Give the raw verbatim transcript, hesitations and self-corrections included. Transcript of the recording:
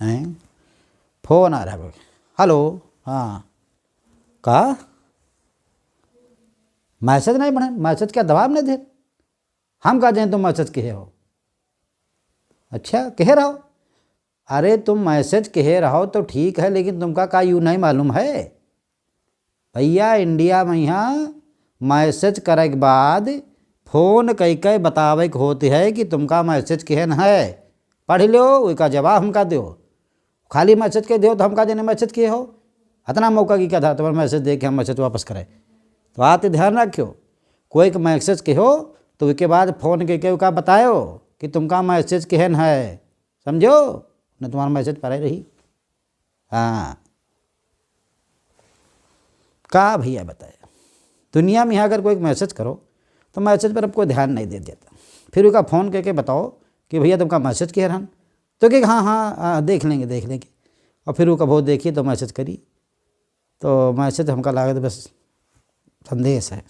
हैं? फोन आ रहा है। हेलो, हाँ, का? मैसेज नहीं पढ़े? मैसेज का जवाब नहीं दे? हम का जाने तुम मैसेज किहे हो? अच्छा, किहे रहो। अरे, तुम मैसेज किहे रहो तो ठीक है, लेकिन तुमका का यू नहीं मालूम है? भैया, इंडिया में यहाँ मैसेज करे के बाद फोन कई कई बतावे के होती है कि तुमका मैसेज किहे न है, पढ़ लो, ओका जवाब हमका दो। खाली मैसेज के दो तो हमका जाने मैसेज किहे हो। इतना मौका की क्या था तुम्हारा मैसेज दे के हम मैसेज वापस करें? तो बात ध्यान रखियो, कोई के मैसेज किहो तो ओके बाद फोन के के ओका बतायो कि तुमका मैसेज किहे न है, समझो, न तुम्हारा मैसेज पड़े रही। हाँ, का भैया बताए, दुनिया में यहाँ अगर कोई मैसेज करो तो मैसेज पर अब कोई ध्यान नहीं दे देता। फिर ओका फोन करके बताओ कि भैया तुमका मैसेज किहे रहन, तो कहे, "हाँ, हाँ, हाँ, देख लेंगे, देख लेंगे।" और फिर वो कबो देखी तो मैसेज करी, तो मैसेज हमका लागत बस संदेश है।